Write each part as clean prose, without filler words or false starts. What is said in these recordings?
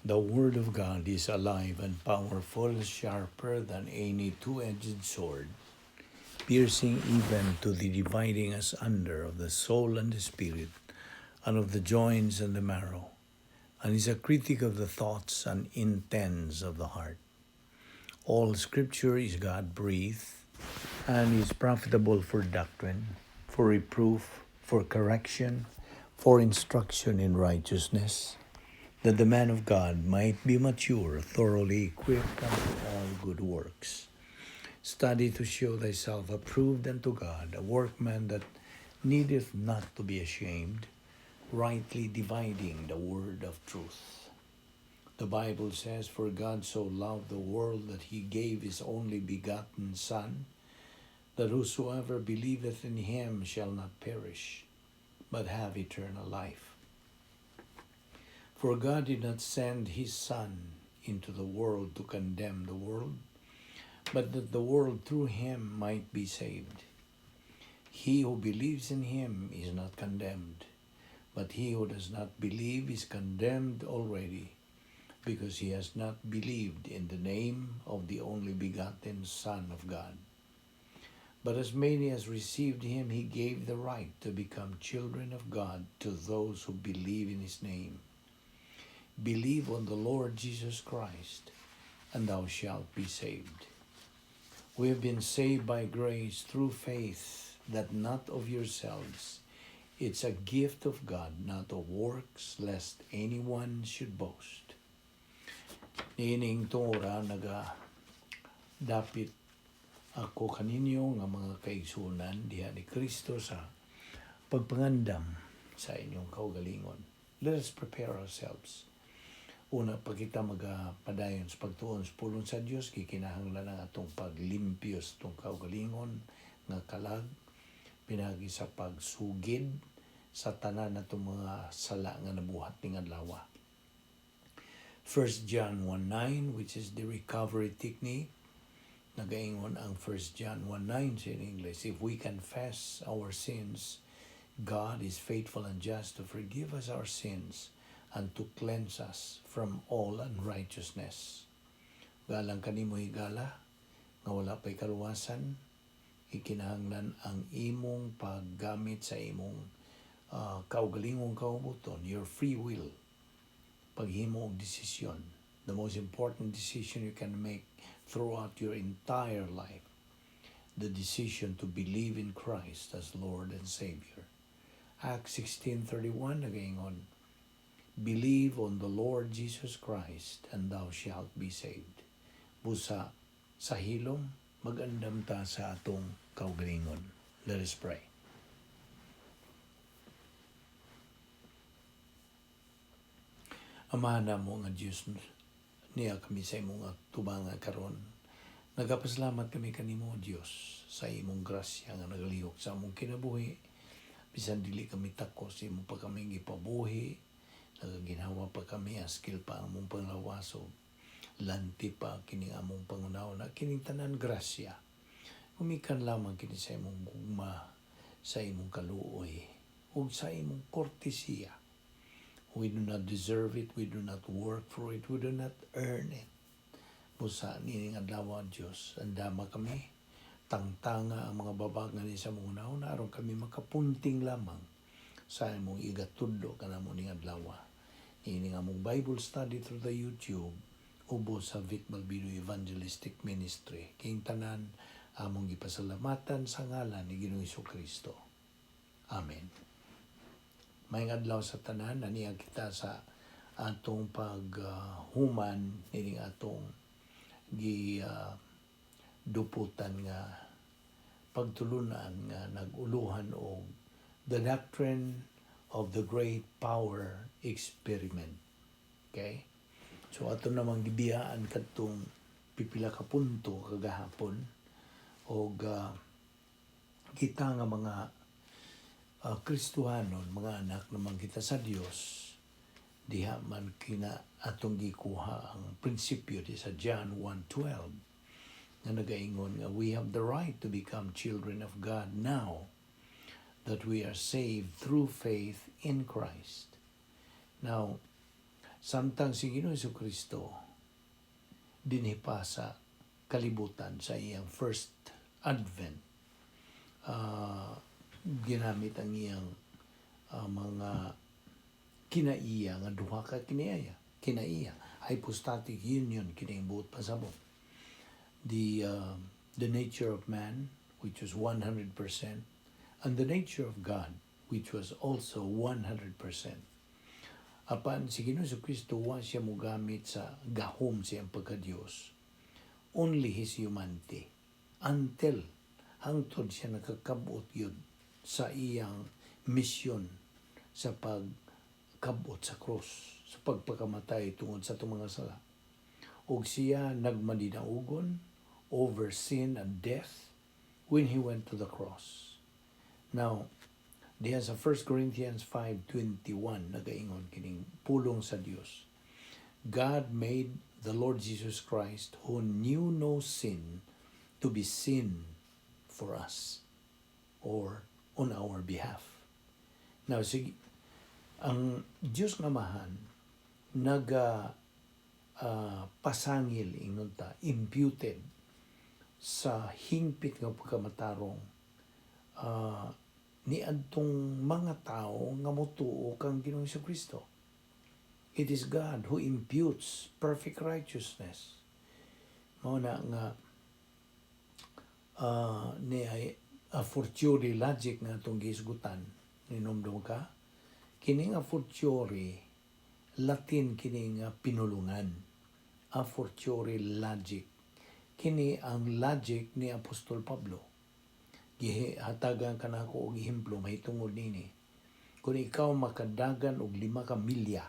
The Word of God is alive and powerful, sharper than any two-edged sword, piercing even to the dividing asunder of the soul and the spirit, and of the joints and the marrow, and is a critic of the thoughts and intents of the heart. All Scripture is God-breathed and is profitable for doctrine, for reproof, for correction, for instruction in righteousness, that the man of God might be mature, thoroughly equipped unto all good works. Study to show thyself approved unto God, a workman that needeth not to be ashamed, rightly dividing the word of truth. The Bible says, "For God so loved the world that he gave his only begotten Son, that whosoever believeth in him shall not perish, but have eternal life. For God did not send his Son into the world to condemn the world, but that the world through him might be saved. He who believes in him is not condemned, but he who does not believe is condemned already, because he has not believed in the name of the only begotten Son of God. But as many as received him, he gave the right to become children of God, to those who believe in his name. Believe on the Lord Jesus Christ, and thou shalt be saved." We have been saved by grace through faith, that not of yourselves. It's a gift of God, not of works, lest anyone should boast. Niining tungura, naga dapit ako kaninyo nga mga kaigsunan diha ni Kristo sa pagpangandam sa inyong kaugalingon. Let us prepare ourselves. Una pa kita magapadayon sa pagtuon sa pulong sa Dios, gikinahanglan ang atong paglimpyo sa atong kaugalingon nga kalag pinaagi sa pagsugid sa tanan natong mga sala nga nabuhat ning adlaw. 1 John 1:9, which is the recovery technique, nagaingon ang 1 John 1:9 in English, "If we confess our sins, God is faithful and just to forgive us our sins and to cleanse us from all unrighteousness." Galang kanimo, higala, nga wala pa'y kaluwasan, ikinahanglan ang imong paggamit sa imong kaugalingong kaubuton, your free will, paghimo og desisyon. The most important decision you can make throughout your entire life, the decision to believe in Christ as Lord and Savior. Acts 16:31 nagaingon, "Believe on the Lord Jesus Christ and thou shalt be saved." Busa sa hilom, magandam ta sa atong kaugalingon. Let us pray. Amahan namo nga Dios, nia kami sa imong tubangan karon. Nagapasalamat kami kanimo, Dios, sa imong grasya nga nagalihok sa among kinabuhi. Bisan dili kami takos, imo pa kami gipabuhi. Nagaginhawa pa kami, askil pa ang among panglawas o lanti pa kining among panghunahuna. Kining tanan grasya. Gumikan lamang kini sa imong gugma, sa imong kaluoy, ug sa imong kortesiya. We do not deserve it, we do not work for it, we do not earn it. Busa nining adlaw, Dios, andama kami, tangtanga ang mga babag nga ni sa among hunahuna aron kami makapunting lamang sa imong igatudlo kanamo ning adlaw. Niining among Bible study through the YouTube ubos sa Vic Balbido Evangelistic Ministry. King tanan among gipasalamatan sa ngalan ni Ginoong Kristo. Amen. Maayong adlaw sa tanan, aniya kita sa atong paghuman nining atong gi duputan nga pagtulunan nga nag-uluhan og The Doctrine of the Great Power Experiment. Okay? So ato namang gibiyaan kadtong pipila ka punto kagahapon og kita nga mga Kristohanon, mga anak naman kita sa Dios, diha man kina atong gikuha ang prinsipyo di sa John 1:12 nga nagaingon nga we have the right to become children of God now that we are saved through faith in Christ. Now, Samtang si Ginoong Kristo dinhi pa sa kalibutan sa iyang first advent, ginamit ang iyang mga kinaiya nga duha ka kinaiya, hypostatic union kini buot pasabot, the nature of man, which was 100%, and the nature of God, which was also 100%. Apan si Ginoong Kristo, wa siya mogamit sa gahom sa iyang pagka-Dios, only his humanity, until hangtod siya nakakabot yun sa iyang misyon sa pagkabot sa cross, sa pagpakamatay tungod sa atong mga sala. Og siya nagmadinaugon over sin and death when he went to the cross. Now, diha sa 1 Corinthians 5:21, nagaingon kining pulong sa Dios: "God made the Lord Jesus Christ, who knew no sin, to be sin for us," or on our behalf. Now, sige, ang Dios nga Amahan naga pasangil, ingon ta, imputed sa hingpit nga pagkamatarong ni adtong mga tao nga motuo kang Ginoong Kristo. It is God who imputes perfect righteousness. Mao na nga ni ay a fortiori logic nga atong gihisgutan. Ninomdom ka? Kini nga fortiori, Latin kini nga pinulungan. A fortiori logic. Kini ang logic ni Apostol Pablo. Gihatagan ka nako og ehemplo mahitungod nini. Kung ikaw makadagan og 5 ka milya,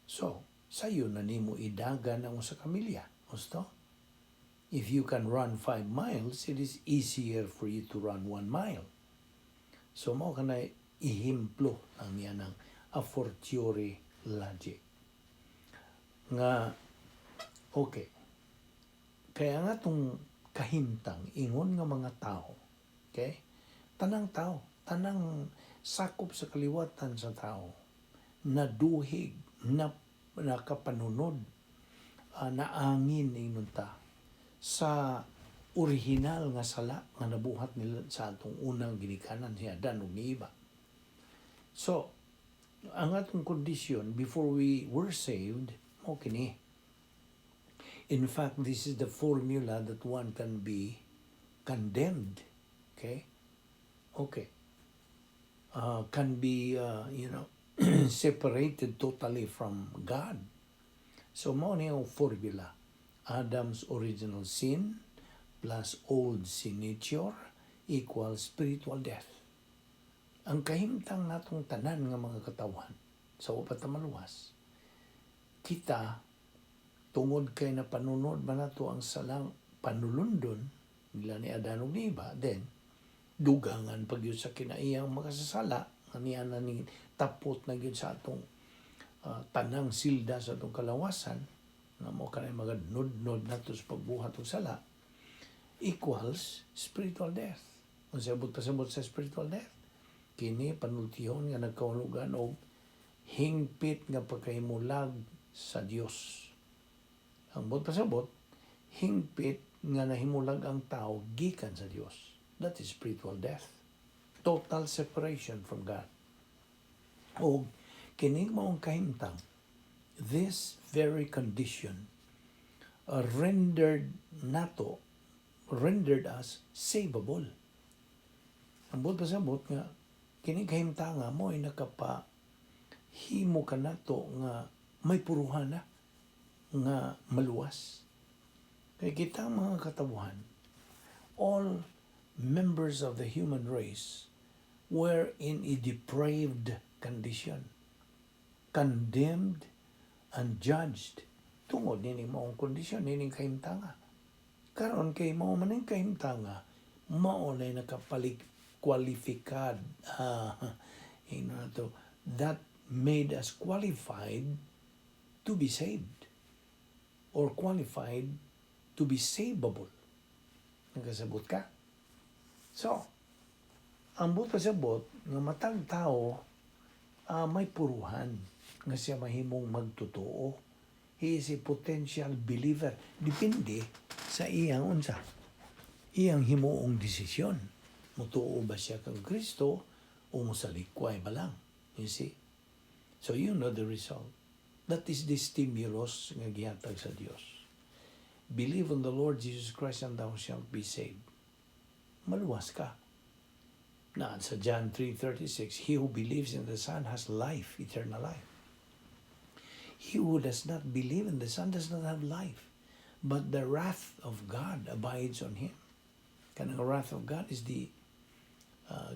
so sayo na nimo idagan ang 1 ka milya. Gusto? If you can run 5 miles, it is easier for you to run 1 mile. So mao kana ehemplo ang yan ang a fortiori logic. Nga, okay. Kaya nga itong kahimtang, ingon nga mga tao, okay? Tanang tao, tanang sakop sa kaliwatan sa tao, naduhig, na nakapanunod, naangin ingon ta sa orihinal nga sala nga nabuhat nila sa atong unang ginikanan, si Adan ug ni Eva. So, ang atong kondisyon before we were saved, mao kini. In fact, this is the formula that one can be condemned. Okay? Okay. Can be separated totally from God. So, mao ni ang formula. Adam's original sin plus old sin nature equals spiritual death. Ang kahimtang natong tanan nga mga katawhan sa wa pa ta maluwas, kita tungod kay na panunod man nato ang salang panulundon nila ni Adan ug ni Eva, then dugangan pag yun sa kinaiyang makasasala nga niya na ni tapot na gyud sa atong tanang silda sa atong kalawasan nga mao kanay mga nudnod nato sa pagbuhat og sala equals spiritual death. Unsa abot pasabot sa spiritual death? Kini panultihon nga nagkahulugan og hingpit nga pagkahimulag sa Dios. Ang buot pasabot, hingpit nga nahimulag ang tao gikan sa Dios. That is spiritual death. Total separation from God. O kining maong kahimtang, this very condition rendered nato, rendered us savable. Ang buot pasabot nga kini kahimtanga mao ay nakapa himo ka nato nga may puruhan na nga maluwas. Kay kita mga katawhan, all members of the human race were in a depraved condition, condemned and judged tungod nining maong kondisyon, nining kahimtanga. Karon kay mao man ning kahimtanga, mao na nakapalig kwalifikad, ino na to, that made us qualified to be saved or qualified to be savable. Nagkasabot ka? So, ang buot pasabot nga matag tao may puruhan. nga siya mahimong magtotoo. He is a potential believer. Depende sa iyang unsa? Iyang himuong desisyon. Mutuo ba siya kang Kristo o mosalikway ba lang? You see? So you know the result. That is the stimulus nga gihatag sa Dios. Believe on the Lord Jesus Christ and thou shalt be saved. Maluwas ka. Na sa John 3:36, "He who believes in the Son has life, eternal life. He who does not believe in the Son does not have life, but the wrath of God abides on him." Kanang wrath of God is the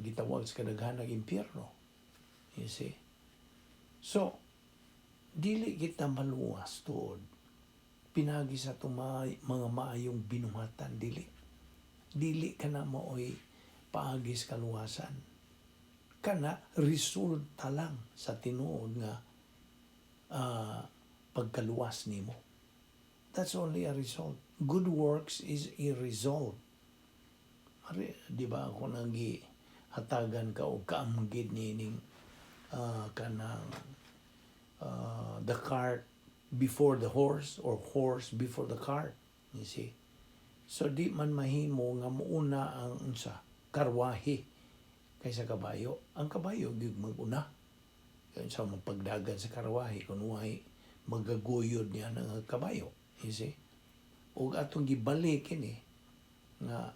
gitawag sa kadaghanag impyerno. You see? So, dili kita maluwas tuod pinagi sa atong mga maayong binuhatan, dili. Dili kana maoy paagi sa kaluwasan. Kana resulta lang sa tinuod nga pagkaluwas nimo. That's only a result. Good works is a result. Ari, di ba ako nang hatagan ka og kaamgid nining kanang the cart before the horse or horse before the cart, you see? So di man mahimo nga muuna ang unsa, karwahe kaysa kabayo. Ang kabayo gyud mag-una. Kaya sa mapagdagan sa karwahe kung wahi magaguyod niya ng kabayo, you see? Ug atong gibalik kini nga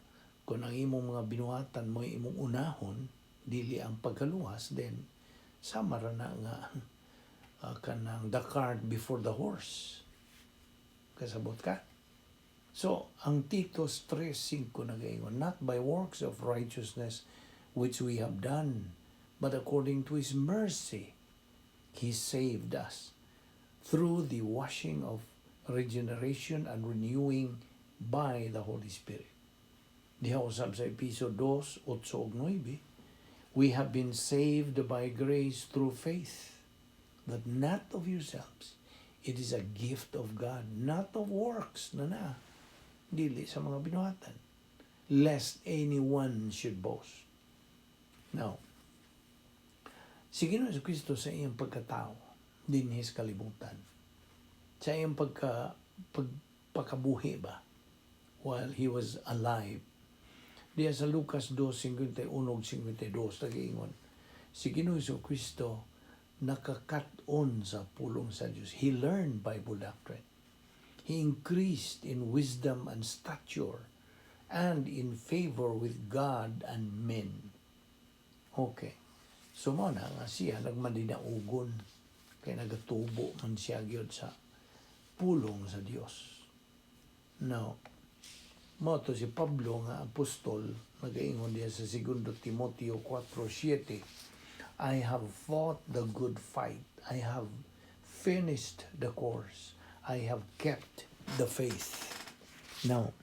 kung ang imong mga binuhatan mo imong unahon, dili ang pagkaluwas, then sama ra na nga kanang the cart before the horse. Kasabot ka? So, ang Titus 3:5 nagaingon, "Not by works of righteousness which we have done, but according to His mercy, He saved us through the washing of regeneration and renewing by the Holy Spirit." Diha usab sa Episo 2, 8 ug 9, "We have been saved by grace through faith, that not of yourselves. It is a gift of God, not of works," na na, dili sa mga binuhatan, "lest anyone should boast." Now, si Ginoong Kristo sa iyang pagkatao, dinhi sa kalibutan, sa iyang pagpakabuhi ba, while he was alive, diya sa Lucas 2, 51 ug 52, nagaingon, si Ginoong Kristo nakakat-on sa pulong sa Diyos. He learned Bible doctrine. He increased in wisdom and stature and in favor with God and men. Okay. So mao na nga siya nagmadinaugon kay nagatubo man siya gyud sa pulong sa Dios. Now, mao to si Pablo nga apostol nagaingon diya sa 2 Timoteo 4:7, "I have fought the good fight. I have finished the course. I have kept the faith." Now,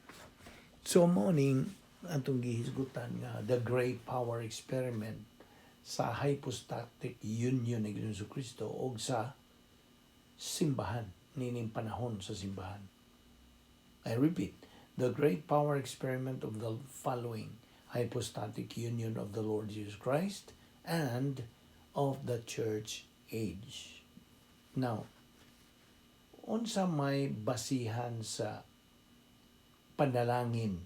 so mao ning atong gihisgutan nga the great power experiment sa hypostatic union ni Ginoong Kristo og sa simbahan nining panahon sa simbahan. I repeat, the great power experiment of the following hypostatic union of the Lord Jesus Christ and of the church age. Now, unsa may basihan sa panalangin?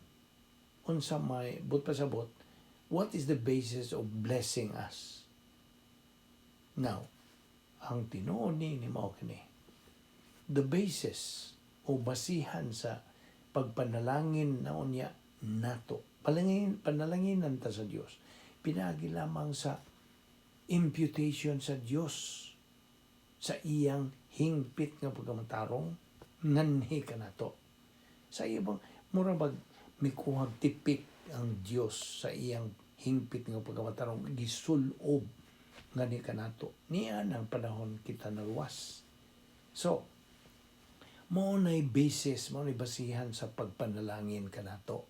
Unsa may buot pasabot, what is the basis of blessing us? Now, ang tinuod ni mao kini. The basis o basihan sa pagpanalangin na unya nato. Palangin, panalanginan ta sa Dios. Pinaagi lamang sa imputation sa Dios sa iyang hingpit nga pagkamatarong nganhi kanato. Sa ibang mura bag mikuhag tipik ang Dios sa iyang hingpit nga pagkamatarong, gisulob ngani kanato. Niya ng panahon kita naluwas. So, mao na'y basis, mao na'y basihan sa pagpanalangin kanato.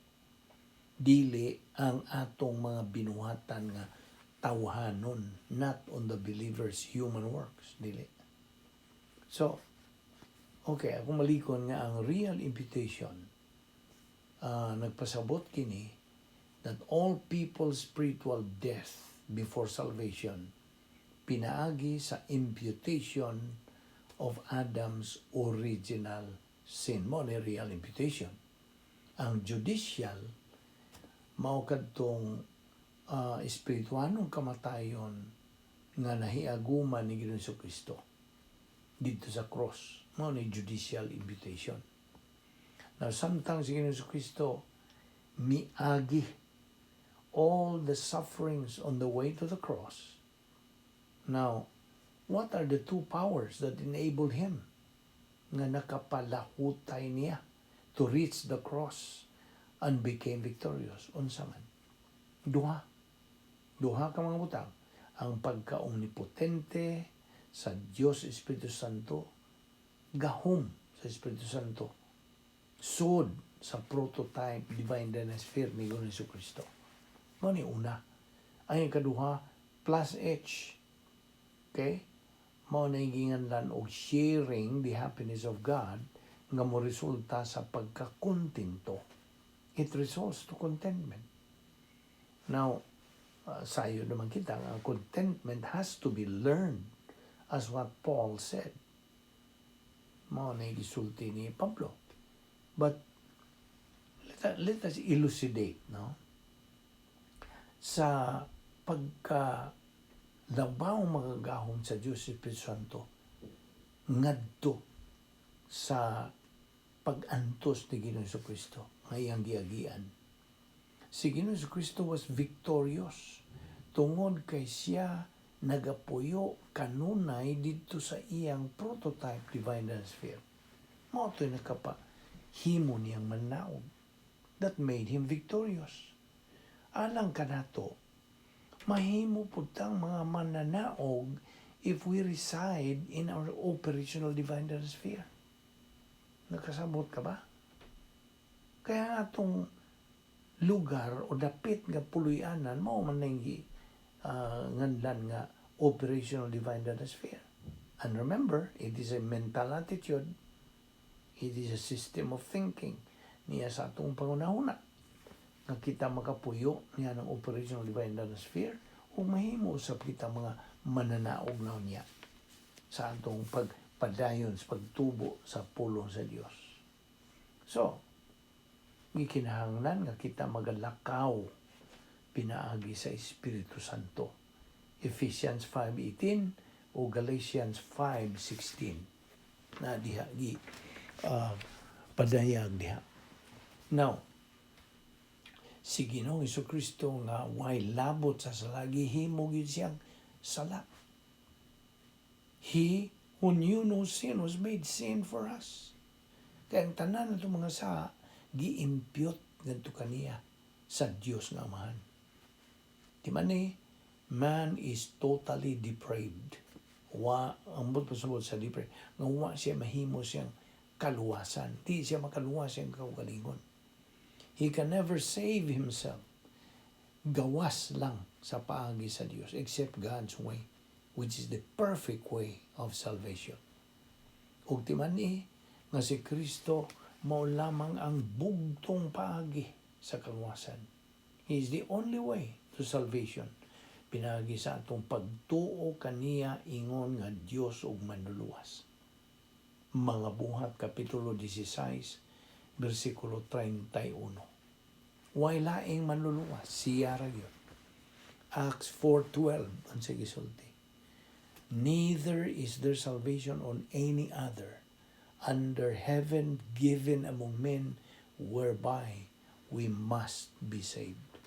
Dili ang atong mga binuhatan nga tawhanon, not on the believer's human works, dili. So, okay, ako malikon nga ang real imputation, nagpasabot kini that all people's spiritual death before salvation pinaagi sa imputation sa Dios. Pinaagi sa imputation of Adam's original sin. Mao ni real imputation. Ang judicial, mao kadtong espirituanong kamatayon nga nahiaguman ni Ginoong Kristo didto sa cross. Mao ni judicial imputation. Now, samtang si Ginoong Kristo miagi all the sufferings on the way to the cross. Now, what are the two powers that enabled him nga nakapalahutay niya to reach the cross and became victorious? Unsa man? Duha. Duha ka mga butang. Ang pagka-omnipotente sa Dios Espiritu Santo, gahom sa Espiritu Santo, sud sa prototype divine dynasphere ni Ginoong Kristo. Mao ni una. Ang ikaduha, plus H. Okay? Mao na ginganlan og sharing the happiness of God nga mo resulta sa pagkakontento. It results to contentment. Now, sayo naman kita nga contentment has to be learned, as what Paul said. Mao na gisulti ni Pablo. But let us elucidate, no? Sa pagka labaw makagahom sa Diyos Espiritu Santo ngadto sa pag-antos ni Ginoong Kristo nga iyang giagian. Si Ginoong Kristo was victorious tungod kay siya nagapuyo kanunay didto sa iyang prototype divine sphere. Mao to'y nakapa himo niyang mannaog. That made him victorious. Alang kanato, mahimo pud tang mga mananaog if we reside in our operational divine sphere. Nakasabot ka ba? Kaya atong lugar o dapit nga puloy-anan mao man nang nganlan nga operational divine sphere. And remember, it is a mental attitude. It is a system of thinking niya sa atong pangunahuna nga kita makapuyo niya ng operational divine sphere o mahimo usab kita mga mananaog na niya sa atong pagpadayon sa pagtubo sa pulong sa Dios. So, gikinahanglan nga kita magalakaw pinaagi sa Espiritu Santo. Ephesians 5:18 o Galatians 5:16 na diha gi padayag diha. Now, si Ginoong Kristo nga way labot sa sala, gihimo gyud siyang sala. He who knew no sin was made sin for us. Kaya ang tanan nato mga sa gi-impute ngadto kaniya sa Dios nga Amahan. Di man ni, man is totally depraved. Wa, ang buot pasabot sa depraved, nga wa siya mahimo siyang kaluwasan. Di siya makaluwas siyang kaugalingon. He can never save himself. Gawas lang sa paagi sa Dios, except God's way, which is the perfect way of salvation. Ug timan-i nga si Kristo mao lamang ang bugtong paagi sa kaluwasan. He is the only way to salvation. Pinaagi sa atong pagtuo kaniya ingon nga Dios ug Manluluwas. Mga Buhat kapitulo 16 bersikulo 31. Way laing manluluwas, siya ra gyud. Acts 4:12 ang sige sulti. "Neither is there salvation on any other under heaven given among men whereby we must be saved."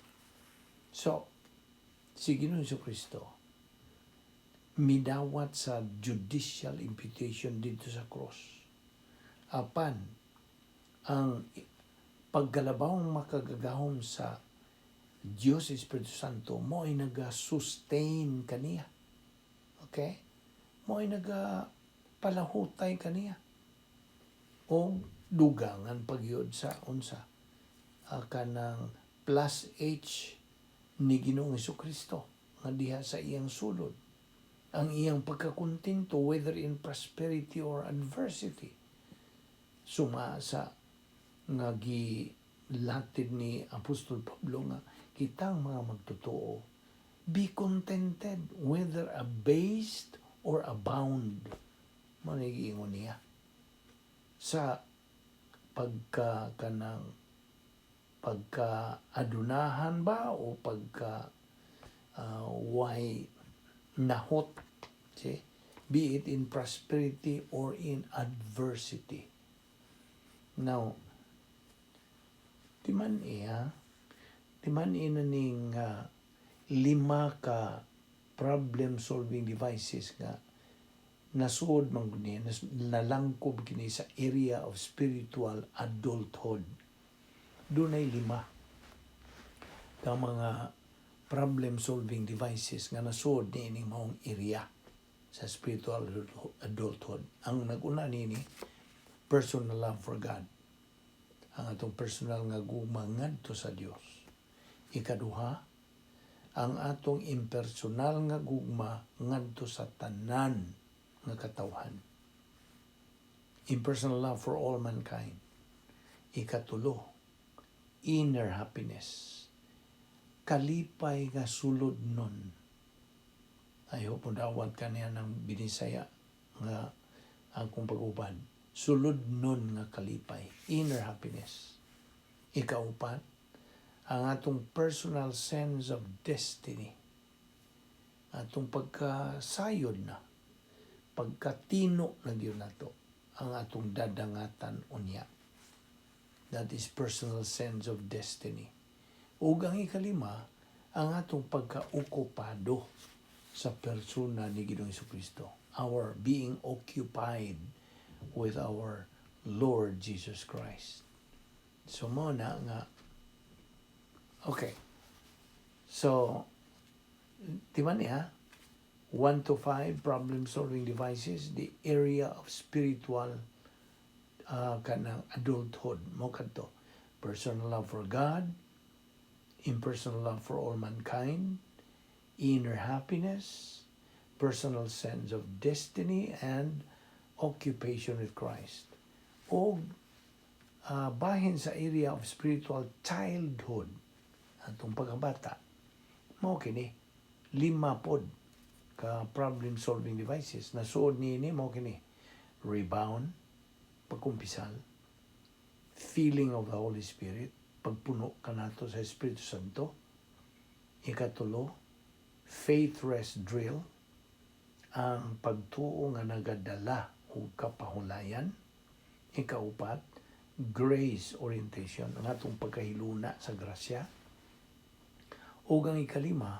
So, si Ginoong Kristo midawat sa judicial imputation didto sa cross. Apan, ang pagkalabawng makagagahom sa Diyos Espiritu Santo mao ay naga-sustain kaniya. Okay? Mao ay naga palahutay kaniya. O dugangan pagyud sa unsa kanang plus H ni Ginoong Kristo nga diha sa iyang sulod, ang iyang pagkakontento whether in prosperity or adversity, suma sa nga gilatid ni Apostol Pablo nga kitang mga magtotoo Be contented whether abased or abound. Mao na giingon niya. Sa pagka kanang pagka adunahan ba o pagka why nahot, see? Be it in prosperity or in adversity. Now, timan ina ning lima ka problem solving devices nga nasuod man gud ni, nalangkob kini sa area of spiritual adulthood. Dunay lima ka mga problem solving devices nga nasuod niining maong area sa spiritual adulthood. Ang nag-una nini, personal love for God. Ang atong personal nga gugma ngadto sa Dios. Ikaduha, ang atong impersonal nga gugma ngadto sa tanan nga katawhan. Impersonal love for all mankind. Ikatulo, inner happiness. Kalipay nga sulod nun. I hope mo dawat ka niya ng Binisaya nga akong pag-uban. Sulod nun nga kalipay. Inner happiness. Ikaupat, ang atong personal sense of destiny. Atong pagkasayod na, pagkatino na gyud nato ang atong dadangatan unya. That is personal sense of destiny. Ug ang ikalima, ang atong pagkaokupado sa persona ni Ginoong Kristo. Our being occupied with our Lord Jesus Christ. So mao na nga, okay. So timan niya 1 to 5 problem solving devices, the area of spiritual kanang adulthood mao kadto: personal love for God, impersonal love for all mankind, inner happiness, personal sense of destiny, and occupation with Christ. O bahin sa area of spiritual childhood, atong pagkabata, mao kini lima pod ka problem solving devices nasuod niini. Mao kini: rebound, pagkumpisal, filling of the Holy Spirit, pagpuno kanato sa Espiritu Santo. Ikatulo, faith rest drill, ang pagtuo nga nagadala og kapahulayan. Ikaupat, grace orientation, ang atong pagkahiluna sa grasya. Ug ang ikalima,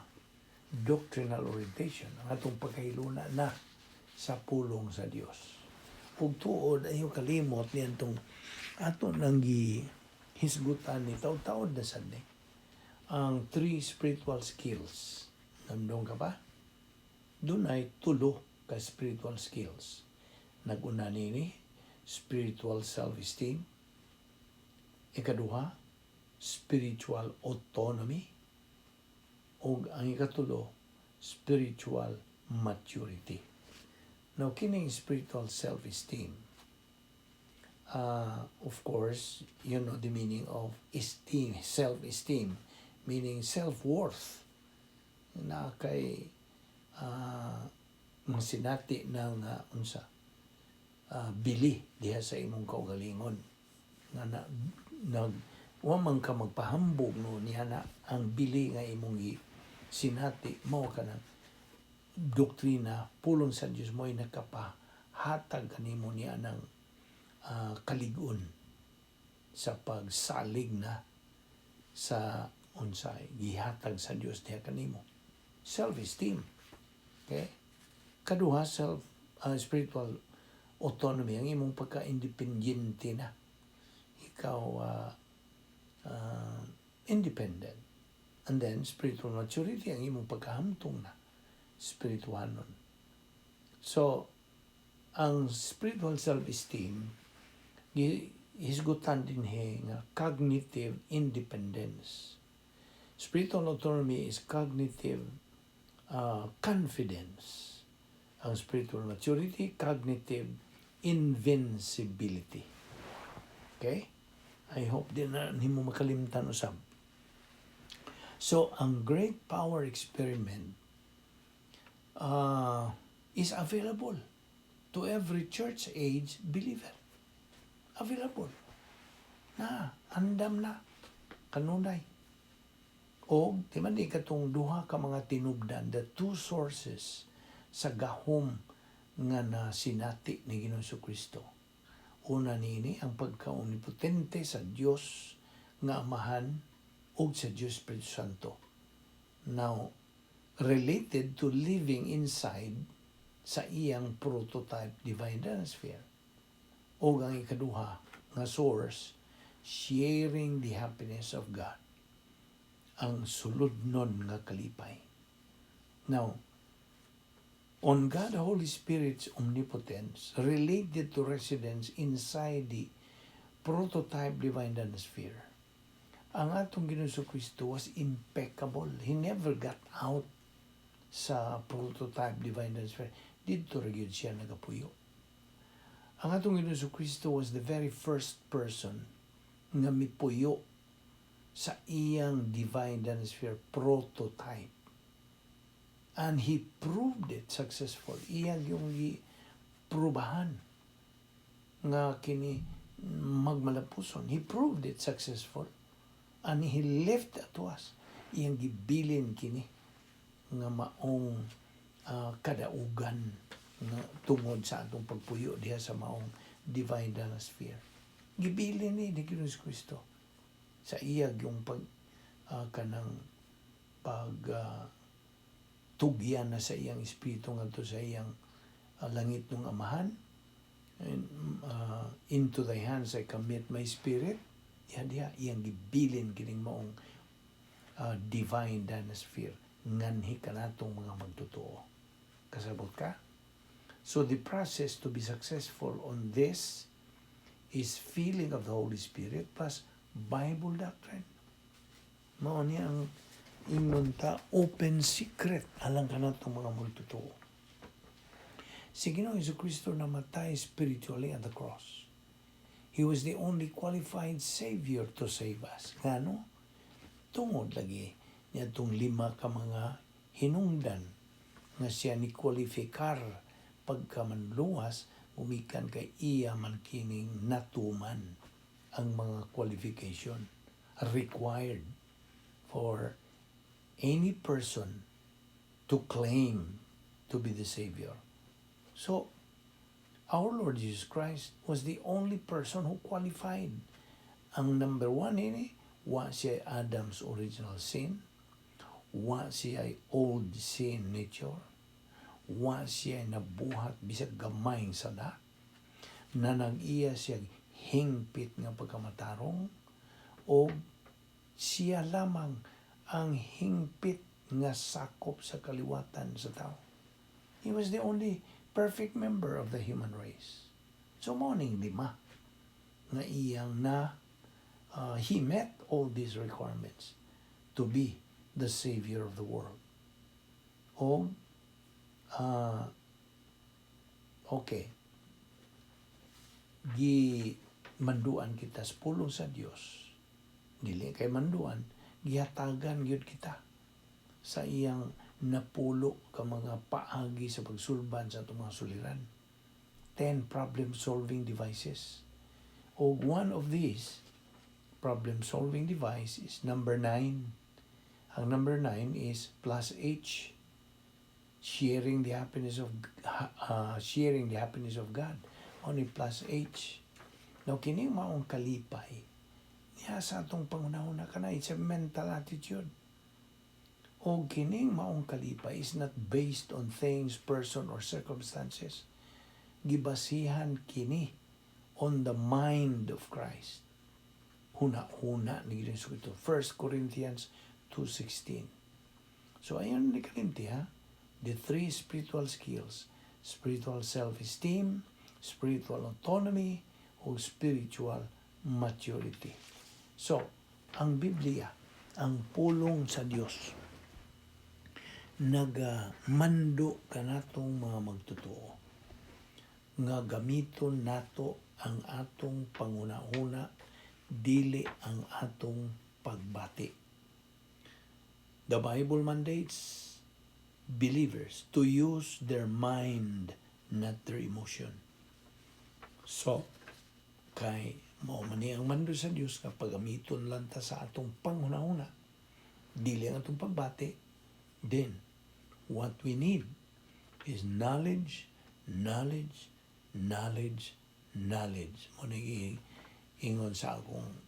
doctrinal orientation, ang atong pagkahiluna na sa pulong sa Dios. Ug tuod, ayaw kalimot niadtong ato nang gihisgutan ni taud-taud na sad ni ang three spiritual skills. Namdong ka pa? Dunay tulo ka spiritual skills. Nag-una nini, spiritual self-esteem. Ikaduha, spiritual autonomy. Ug ang ikatulo, spiritual maturity. Now, kining spiritual self-esteem, of course, you know the meaning of esteem, self-esteem, meaning self-worth. Na kay mga sinati ng unsa bili diha sa imong kaugalingon nga na, nag wa man ka magpahambog, no, niya na ang bili nga imong gi sinati mao kanang doktrina, pulong sa Dios mo ay nakapahatag kanimo niya ng kalig-on sa pagsalig na sa unsay gihatag sa Dios diha kanimo, self-esteem, okay? Kaduha, self spiritual autonomy, ang imong pagka-independente na ikaw, independent. And then spiritual maturity, ang imong pagkahamtong na spiritualnon. So ang spiritual self-esteem hisgutan dinhi nga cognitive independence. Spiritual autonomy is cognitive confidence. Ang spiritual maturity, cognitive invincibility. Okay? I hope di na nimo makalimtan usab. So, ang Great Power Experiment is available to every church age believer. Available. Na, andam na. Kanunay. O, di man di katong duha ka mga tinubdan, the two sources sa gahom nga na sinati ni Ginoong Kristo. Una niini ang pagkaomnipotente sa Dios nga Amahan ug sa Dios Espiritu Santo. Now, related to living inside sa iyang prototype divine sphere. O ang ikaduha nga source, sharing the happiness of God. Ang suludnon nga kalipay. Now, on God the Holy Spirit's omnipotence related to residence inside the prototype divine sphere, ang atong Ginoong Kristo was impeccable. He never got out sa prototype divine sphere. Didto ra gyud siya nagapuyo. Ang atong Ginoong Kristo was the very first person nga mipuyo sa iyang divine sphere prototype. And he proved it successful. Iyang yung prubahan nga kini magmalapuson. He proved it successful. And he left it to us. Iyang gibilin kini nga maong kadaugan nga tungod sa atong pagpuyo diha sa maong divine sphere. Gibilin ni Ginoong Kristo sa iya yung pag kanang pag tugyan na sa iyang espiritu ngadto sa iyang langit ng Amahan and "Into thy hands I commit my spirit." Diha diha iyang gibilin kining maong divine sphere nganhi kanatong mga magtotoo. Kasabot ka? So the process to be successful on this is feeling of the Holy Spirit plus Bible doctrine. Mao niya ang ingon ta open secret alang kanatong mga magtotoo. Si Ginoong Kristo namatay spiritually at the cross. He was the only qualified Savior to save us. Ngano? Tungod lagi niya itong lima ka mga hinungdan nga siya ni kwalifikar pagkamanluwas gumikan kay iya man kining natuman ang mga qualification required for any person to claim to be the Savior. So, our Lord Jesus Christ was the only person who qualified. Ang number one ini, wa siya Adam's original sin, wa siya old sin nature, wa siya nabuhat bisag gamayng sala, na nag-iya siya hingpit nga pagkamatarong, o siya lamang ang hingpit nga sakop sa kaliwatan sa tao. He was the only perfect member of the human race. So mao ning lima nga iyang na he met all these requirements to be the Savior of the world. O okay, gi manduan kita sa pulong sa Dios. Dili kay manduan, gihatagan gyud kita sa iyang napulo ka mga paagi sa pagsulban sa atong mga suliran. 10 problem-solving devices. O one of these problem-solving device is number 9. Ang number 9 is plus H. Sharing the happiness of God. Only plus H. Now kini maong kalipay niya sa atong pangunahuna kana, it's a mental attitude. O kining maong kalipay is not based on things, person, or circumstances. Gibasihan kini on the mind of Christ. Huna-huna ni Ginoong ito. 1 Corinthians 2:16. So ayon ni kalimti ha. The three spiritual skills: spiritual self-esteem, spiritual autonomy, o spiritual maturity. So, ang Biblia, ang pulong sa Dios, nagamando kanatong mga magtotoo nga gamiton nato ang atong panghuna-huna, dili ang atong pagbati. The Bible mandates believers to use their mind, not their emotion. So, kay mao man ni ang mando sa Dios nga pagamiton lang ta sa atong panghuna-huna, dili ang atong pagbati, then what we need is knowledge, knowledge, knowledge, knowledge. Mao ni ingon sa akong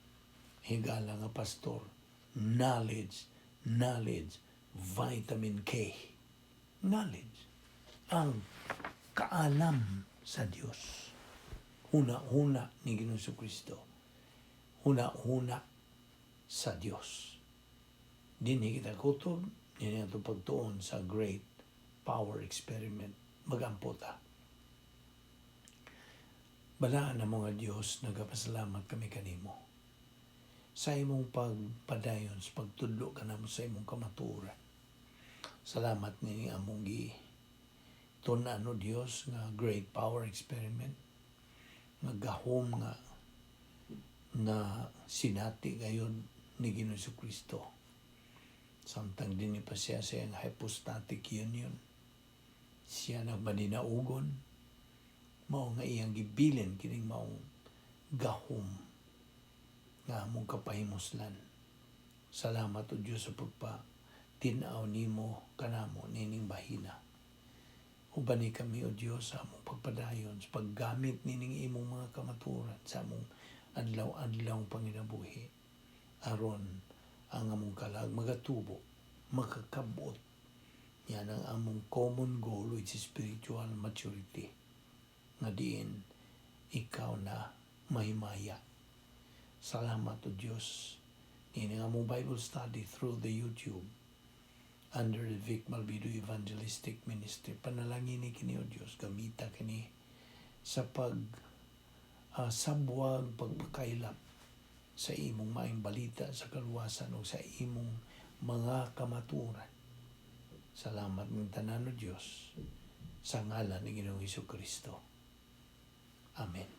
higala nga pastor, knowledge, knowledge, vitamin K. Knowledge. Ang kaalam sa Dios. Huna-huna ni Ginoong Kristo. Huna-huna sa Dios. Dinhi kita kutob, dinhi atong pagtuon sa great power experiment. Magampo ta. Balaan na mga Diyos, nagapasalamat kami kanimo sa imong pagpadayon sa pagtudlo kanamo sa imong kamatuoran. Salamat ni among gi tun-an, o Dios, nga great power experiment nga gahom nga na sinati gayon ni Ginoong Kristo samtang dinhi pa siya sa iyang hypostatic union. Siya nagmaninaugon, mao nga iyang gibilin kining maong gahom nga among kapahimuslan. Salamat, o Dios, sa pagpa tin-aw nimo kanamo nining bahina. Ubani kami, o Dios, sa among pagpadayon sa paggamit nining imong mga kamatuoran sa among adlaw-adlaw panginabuhi aron ang among kalag magatubo, makakabot. Yan ang among common goal, which is spiritual maturity, nga diin ikaw na mahimaya. Salamat, O Diyos. Ini ang among Bible study through the YouTube under the Vic Malvido Evangelistic Ministry. Panalangin ni kini, O Diyos, gamita kini sa pag sabwag, pagpakaylap sa imong maayong balita sa kaluwasan o sa imong mga kamatuoran. Salamat ng tanan, O Diyos, sa ngalan ni Ginoong Hesus Kristo. Amen.